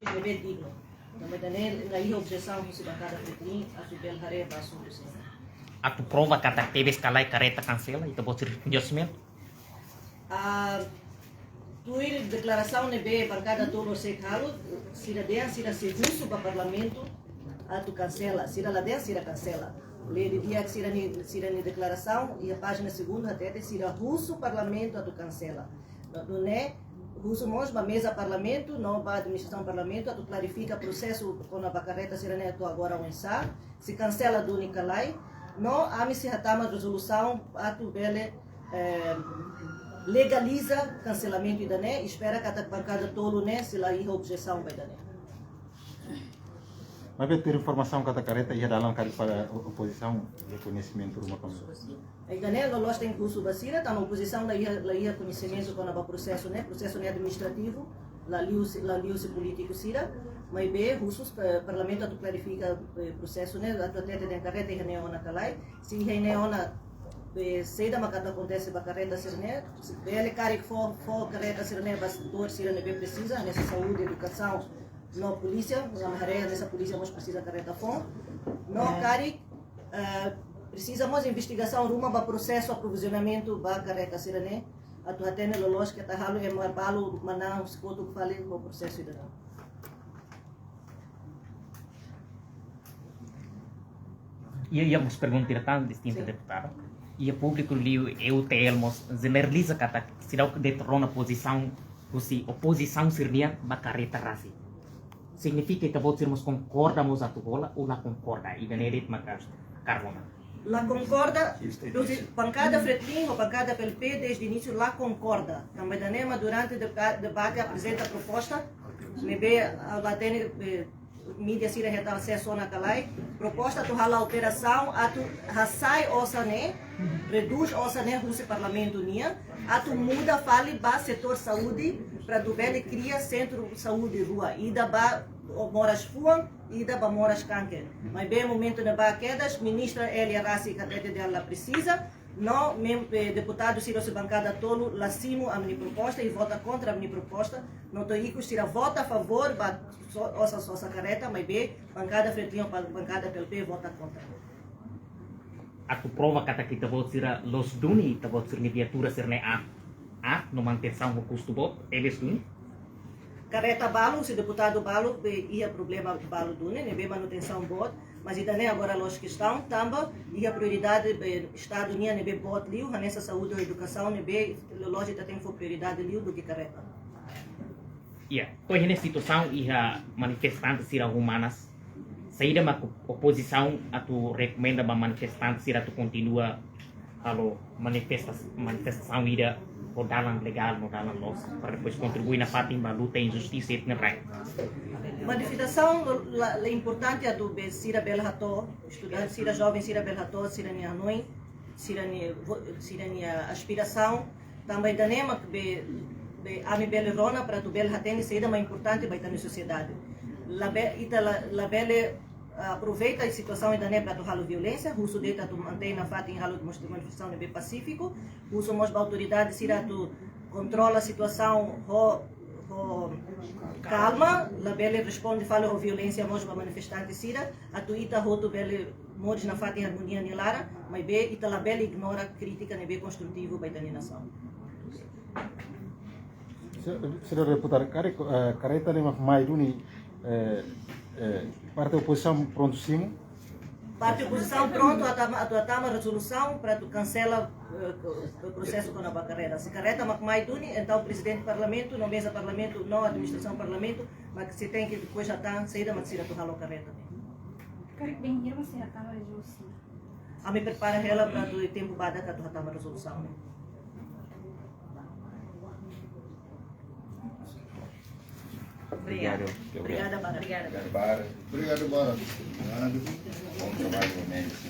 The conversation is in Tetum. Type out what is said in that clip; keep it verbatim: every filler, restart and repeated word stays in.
Ne'ebé dignu. Tanba ida-ne'e la iha objesaun husi bankada Fretilin atu bele haree ba asuntu sira. Atu prova katak tebes ka lae kareta kansela, ita-boot sira-nia rekoñesimentu? Ah, tuir deklarasaun ne'ebé bankada tolu sei halo, sira dehan sira sei husu ba Parlamentu atu kansela, sira la dehan sira kansela. Lee didi'ak sira-nia, sira-nia deklarasaun, iha pájina segundu hatete sira husu Parlamentu atu kansela. Nune'e, husu mós ba meza Parlamentu, no ba administrasaun Parlamentu, atu klarifika prosesu kona-ba kareta sira-ne'e to'o agora oinsá, se kansela duni ka lae, no ami sei hatama rezolusaun atu bele, eh, legaliza kanselamentu ida-ne'e, espera katak bankada tolu ne'e sei la iha objesaun ba ida-ne'e. Maibé tuir informasaun katak kareta iha dalan karik para o-, opozisaun iha koñesimentu ruma ka lae? Ida-ne'e loloos tenke husu ba sira, tanba opozisaun la iha, la iha koñesimentu kona-ba prosesu ne'e, prosesu ne'e administrativu, la liuhusi, la liuhusi polítiku sira, maibé husu, eh, Parlamentu atu klarifika, eh, prosesu ne'e, atu hatete dehan kareta iha ne'e ona ka lae, se iha ne'e ona, eh, saida maka atu akontese ba kareta sira-ne'e, se bele karik fó, fó kareta sira-ne'e ba setór sira ne'ebé presiza, hanesan saúde, edukasaun, no polísia, no haree hanesan polísia mós presiza kareta foun. No karik, eh, presiza mós investigasaun ruma ba prosesu aprovizionamentu ba kareta sira-ne'e. Atu hatene loloos keta halo ema balu manán husi kotuk fali ho prosesu ida-ne'e. Iha, iha mós pergunta ida tan distinta, sin, deputada. Iha públiku liu E U T L mós jeneraliza katak seidauk de'it rona pozisaun husi opozisaun sira-nian ba kareta rasik. Signifika ita-boot sira mós konkorda mós atu hola ou la konkorda? Ida-ne'e de'it maka karona. La konkorda, husi bankada Fretilin ho bankada P L P desde inísiu la konkorda. Tanba ida-ne'e mak durante deba-, debate aprezenta proposta, ne'ebé, ah, la hatene, eh, mídia sira hetan asesu ona ka lae, proposta atu halo alterasaun, atu hasai osan ne'e, redús osan ne'e husi Parlamentu nian, atu muda fali ba setór saúde, para atu bele kria sentru saúde rua, ida ba moras fuan, ida ba moras kanker. Maibé momentu ne'ebá kedas, ministra Elia rasik hatete dehan la presiza, no mem-, eh, deputadu sira husi bankada tolu la simu ami-nia proposta i vota kontra ami-nia proposta, no to'o ikus sira vota favór ba so-, osan sosa kareta, maibé bankada Fretilin ho ba-, bankada P L P vota kontra. Atu prova katak ita-boot sira loos duni ita-boot sira-nia viatura sira-ne'e aat, aat no manutensaun ho kustu boot, tebes duni? Kareta balu, husi deputadu balu, be iha problema balu duni, ne'ebé manutensaun boot, mas ida-ne'e agora loos kestaun, tanba iha prioridade, be, Estadu nian ne'ebé boot liu, hanesan saúde, edukasaun, ne'ebé loloos ita tenke fó prioridade liu duké kareta. Iha, to'o iha ne'e situasaun iha manifestante sira humanas, saida mak opozisaun atu rekomenda ba manifestante sira atu kontinua halo manifestas-, manifestasaun ida ho dalan legál, ho dalan loos, para depois kontribui nafatin ba luta injustisa i etnia rai. Manifestasaun la, la importante atu be sira bele hato'o, estudante sira, joven sira bele hato'o sira-nia hanoin, sira-nia vo-, sira-nia aspirasaun, tanba ida-ne'e mak be, be ami bele rona para atu bele hatene saida mak importante ba ita-nia sosiedade. Labe-, ita la, labele, ah, aproveita situasaun ida-ne'e para atu halo violénsia, husu de'it atu mantein nafatin halo demonstrasaun ne'ebé pasífiku, husu mós ba autoridade sira atu kontrola situasaun ho, ho kalma, labele responde fali ho violénsia mós ba manifestante sira, atu ita hotu bele moris nafatin armonia nia laran, maibé ita labele ignora krítika ne'ebé konstrutivu ba ita-nia nasaun. Se-, señora deputada, kare-, eh, kareta ne'e mak mai duni, eh, eh, parte opozisaun prontu simu? Parte opozisaun prontu atu hatama, atu hatama rezolusaun para atu kansela, eh, prosesu kona-ba kareta. Se kareta mak mai duni, entaun prezidente Parlamentu, no meza Parlamentu, no administrasaun Parlamentu, mak sei tenke depois hatán saida mak sira atu halo kareta. Karik bainhira mós sei hatama rezolusaun? Ami prepara hela para atu tempu badak atu hatama rezolusaun. Obrigada. Obrigada, Bara. Obrigada, Bara. Obrigado, Bara. Obrigado, Bara. Obrigado. Bom trabalho, Mendes.